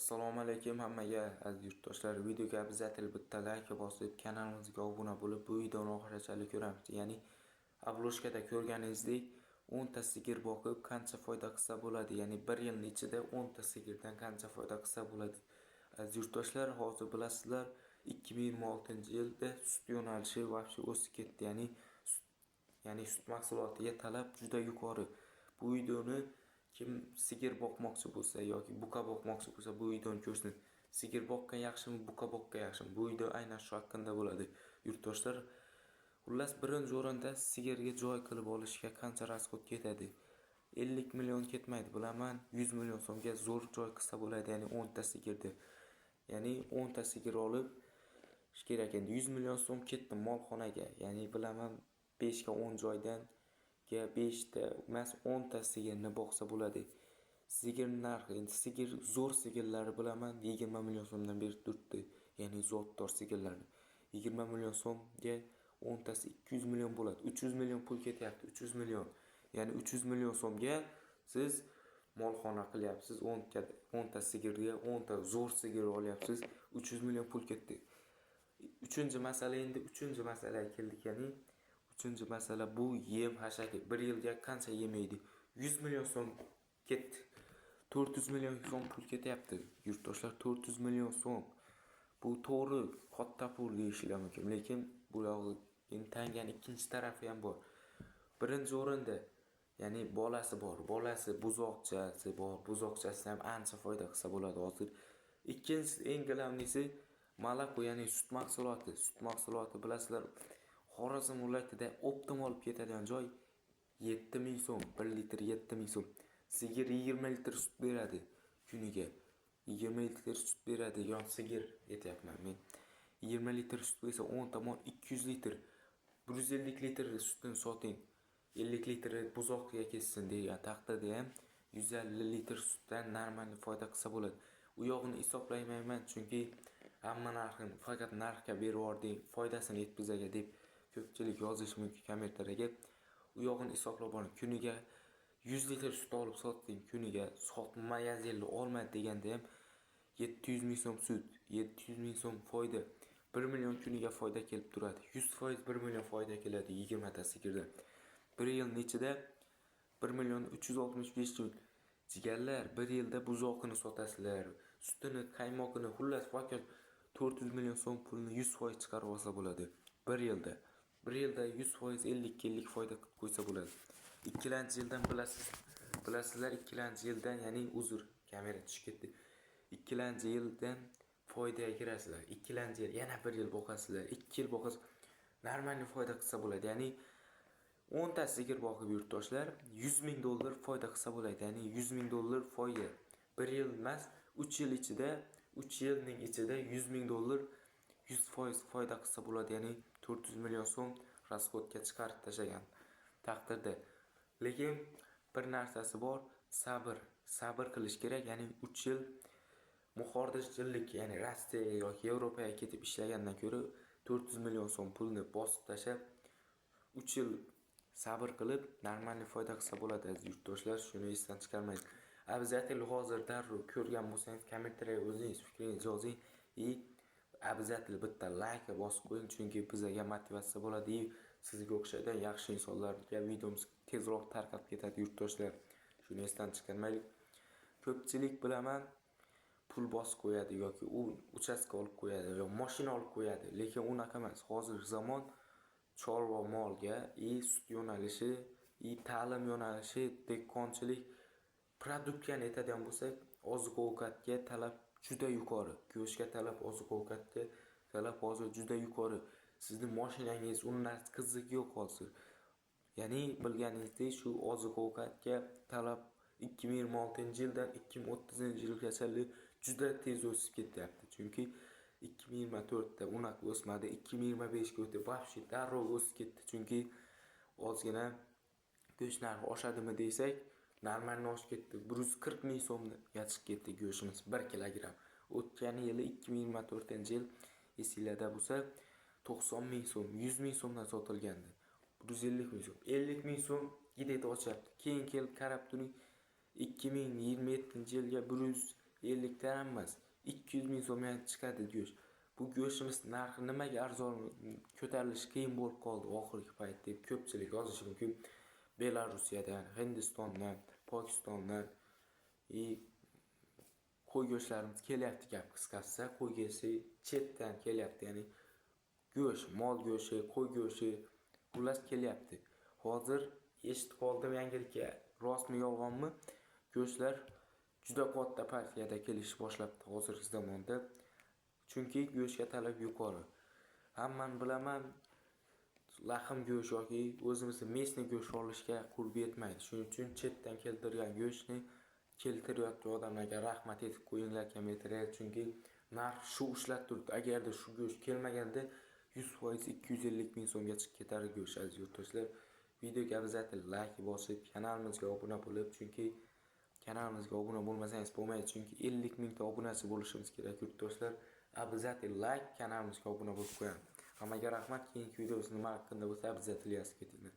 Assalomu alaykum hammaga, aziz yurtdoshlar. Videoga обязательно bitta layk bosib, kanalimizga obuna bo'lib, bu videoni oxirigacha ko'ramiz. Ya'ni обложка da ko'rganingizdek, 10 ta sigir boqib qancha foyda qilsa bo'ladi? Ya'ni bir yilning ichida 10 ta sigirdan qancha foyda qilsa bo'ladi? Aziz yurtdoshlar, hozir bilasizlar, 2026-yilda sut yo'nalishi вообще o'sib ketdi. Ya'ni sut mahsulotiga talab juda yuqori. Bu videoni kim sigir boqmoqchi bo'lsa yoki buqa boqmoqchi bo'lsa, bu videoni ko'rsin. Sigir boqqan yaxshimi, buqa boqqan yaxshimi? Bu video aynan shu haqida bo'ladi, yurtdoshlar. Xullas, birinchi o'rinda sigirga joy qilib olishga qancha расход ketadi? 50 million ketmaydi, bilaman, 100 million so'mga zo'r joy qilsa bo'ladi, ya'ni 10 ta sigirni. Ya'ni 10 ta sigir olib kerak endi 100 million so'm ketdi molxonaga. Ya'ni bilaman, 5 ga 10 joydan 5 ta emas, 10 ta sigirni boqsa bo'ladi. Sigir narxi endi, sigir, zo'r sigirlarni bilaman, 20 million so'mdan berib turibdi. Ya'ni zotdor sigirlarni. 20 million so'mga 10 tasi 200 million bo'ladi. 300 million pul ketyapti, 300 million. Ya'ni 300 million so'mga siz molxona qilyapsiz, 10 ta, 10 ta sigirga 10 ta zo'r sigir olyapsiz, 300 million pul ketdi. Uchinchi masala, endi uchinchi masalaga keldik, ya'ni uchinchi masala bu yem hashaki. Bir yilga qancha yemaydi? 100 million so'm ketdi. 400 million so'm pul ketyapti. Yurtdoshlar, 400 million so'm. Bu to'g'ri, katta pul deyishlar mumkin, lekin bu yog'i endi tangani ikkinchi tarafi ham bor. Birinchi o'rinda, ya'ni bolasi bor, bolasi, buzoqchasi bor, buzoqchasidan ham ancha foyda qilsa bo'ladi hozir. Ikkinchisi, eng главный si молоко, ya'ni sut mahsuloti. Sut mahsuloti, bilasizlar, Xorazm viloyatida оптом olib ketadigan joy 7000 so'm, 1 litr 7000 so'm. Sigir 20 litr sut beradi kuniga. 20 litr sut beradigan sigir aytyapman men. 20 litr sut bo'lsa, 10 ta mol 200 litr. 150 litr sutini soting. 50 litri buzoqqa ketsin degan taqdirda ham 150 litr sutdan нормальный foyda qilsa bo'ladi. U yog'ini hisoblaymayman, chunki hamma narxini faqat narxga berib yubording, foydasini yetkazaga deb ko'pchilik yozishi mumkin kommentariyaga. U yog'ini hisoblab boring. Kuniga 100 litr sut olib sotding, kuniga sot, magazinni olmadi deganda ham 700 ming so'm sut, 700 ming so'm foyda. 1 million kuniga foyda kelib turadi. 100% 1 million foyda keladi 20 ta sigirdan. Bir yilning ichida 1 million 365 ming. Jigarlar, bir yilda buzoqini sotasizlar, sutini, qaymoqini, xullas, hokazo 400 million so'm pulni 100% chiqarib olsa bo'ladi. Bir yilda. Bir yilda 100% 50 50 foyda qilib qo'ysa bo'ladi. Ikkilanchi yildan bilasiz, bilasizlar, ikkilanchi yildan, ya'ni uzr, kamera tushib ketdi. Ikkilanchi yildan foydaga kirasizlar. Ikkilanchi yil yana bir yil boqasizlar, 2 yil boqasiz. Нормальный foyda qilsa bo'ladi. Ya'ni 10 ta sigir boqib, yurtdoshlar, 100 ming dollar foyda qilsa bo'ladi. Ya'ni 100 ming dollar foyda. Bir yil emas, 3 yil ichida, 3 yilning ichida 100 ming dollar 100% foyda qilsa bo'ladi. Ya'ni 400 million so'm расход ga chiqarib tashlagan taqdirda. Lekin bir narsasi bor, sabr. Sabr qilish kerak. Ya'ni 3 yil muhojirlik, ya'ni Rossiyaga yoki Yevropaga ketib ishlagandan ko'ra 400 million so'm pulni bosib tashlab, 3 yil sabr qilib, нормальный foyda qilsa bo'ladi, aziz yurtdoshlar. Shuni esdan chiqarmang. Обязательно hozir darrov ko'rgan bo'lsangiz, kommentariyaga o'zingiz fikringizni yozing и обязательно bitta layk bosib qo'ying, chunki bizga motivatsiya bo'ladi и sizga o'xshagan yaxshi insonlarga videomiz tezroq tarqalib ketadi, yurtdoshlar. Shuni esdan chiqarmaylik. Ko'pchilik, bilaman, pul bosib qo'yadi yoki u uchastka olib qo'yadi yo mashina olib qo'yadi, lekin unaqa emas. Hozirgi zamon chorva molga и sut yo'nalishi, и ta'lim yo'nalishi, dehqonchilik, продукт yani aytadigan bo'lsak, oziq ovqatga talab juda yuqori. Go'shtga talab, oziq ovqatga talab hozir juda yuqori. Sizni moshinangiz, uni qizig'i yo'q hozir. Ya'ni bilganingizdek, shu oziq ovqatga talab 2026-yildan 2030-yilgacha juda tez o'sib ketyapti. Chunki 2024da unaqa o'smadi, 2025ga o'tib вообще darrov o'sib ketdi. Chunki ozgina go'sht narxi oshadimi desak, нормально oshib ketdi. 140 ming so'mga chiqib ketdi go'shtimiz 1 kilogramm. O'tgan yili, 2024-yil, esinglarda bo'lsa, 90 ming so'm, 100 ming so'mdan sotilgandi. 150 ming so'm, 50 ming so'm где-то oshyapti. Keyin kelib qarab turing, 2027-yilga 100 50 dan ham emas, 200 ming so'mga ham chiqadi go'sht. Bu go'shtimiz narxi nimaga arzon ko'tarilishi qiyin bo'lib qoldi oxirgi payt deb ko'pchilik yozishi mumkin. Belarusiyadan, Hindistondan, Pokistondan и qo'y go'shtlarimiz kelyapti, gap qisqasi. Qo'y go'shti chetdan kelyapti, ya'ni go'sht, mol go'shti, qo'y go'shti, xullas, kelyapti. Hozir eshitib qoldim yangilikka, rostmi, yolg'onmi, go'shtlar juda katta partiyada kelishni boshlabdi hozirgi zamonda. Chunki go'shtga talab yuqori. Hammani bilaman, lahm go'sht yoki o'zimizni местный go'sht olishga qurbi yetmaydi. Shuning uchun chetdan keltirgan go'shtni keltirayotgan odamlarga rahmat aytib qo'yinglar kommentariyada, chunki narx shu ushlab turibdi. Agarda shu go'sht kelmaganda, 100% 250 ming so'mga chiqib ketardi go'sht, aziz yurtdoshlar. Videoga обязательно layk bosib, kanalimizga obuna bo'lib, chunki kanalimizga obuna bo'lmasangiz bo'lmaydi, chunki 50 mingta obunachi bo'lishimiz kerak, yurtdoshlar. Обязательно layk, kanalimizga obuna bo'lib qo'yamiz. Hammaga rahmat. Keyingi videomiz nima haqida bo'lsa, обязательно yozib ketinglar.